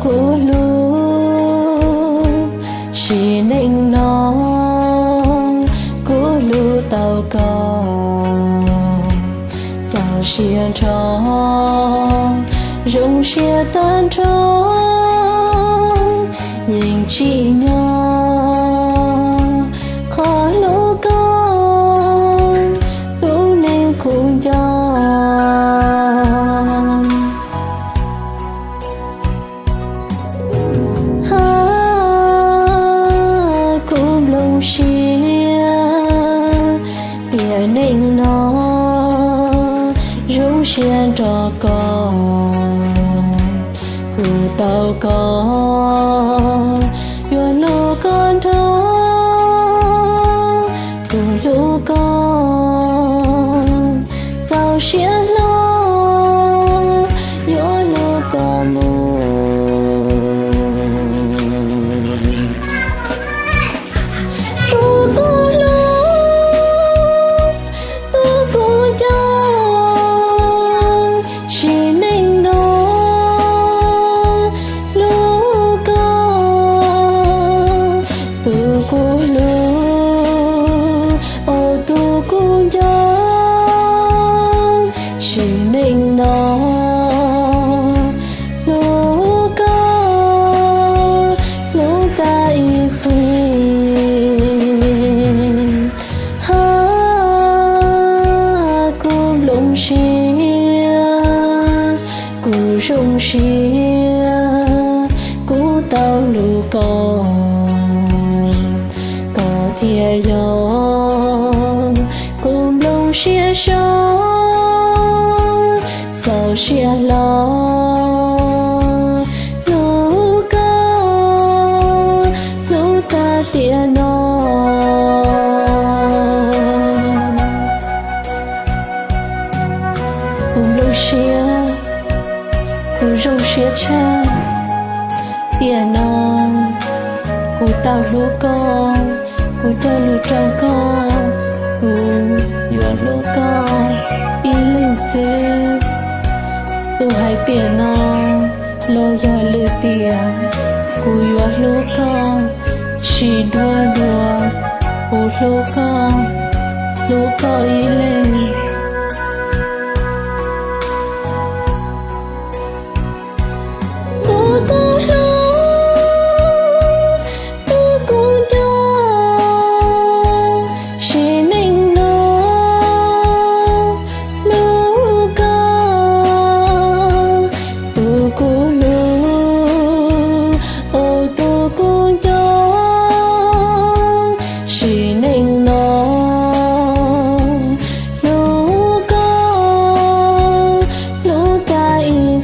Kuv hlub, sim neej no kuv hlub tau koj, txaus siab nrho, zoo siab tag nrho, yeej tsim nyog qhov hlub koj, lub neej kuv nco. Ha, kuv nplooj siab tiam neej no zoo siab nrog koj, kuv tau koj, yuav hlub koj nrog, kuv hlub koj, txaus siab hlo, yuav hlub koj mus. Tus kuv hlub, tus kuv nco, sim neej no hlub koj, tus kuv hlub, tus kuv nco, sim neej no hlub koj, hlub tag ib txhis. Ha, kuv nplooj siab, kuv zoo siab, kuv tau hlub koj, koj thiaj yog kuv nplooj siab so, txaus siab hlo, hlub koj, hlub tag tiam no. Kuv nplooj siab, kuv zoo siab tshaj, tiam no kuv tau hlub koj, kuv cog lus rau koj, kuv yuav hlub koj ib leeg xwb. Tus hais tiam no los yog lwm tiam, kuv yuav hlub koj tsis dua dua, kuv hlub koj, hlub koj ib leeg. Tus kuv hlub, tus kuv nco, sim neej no hlub koj, tus kuv hlub, tus kuv nco, sim neej no hlub koj, hlub tag ib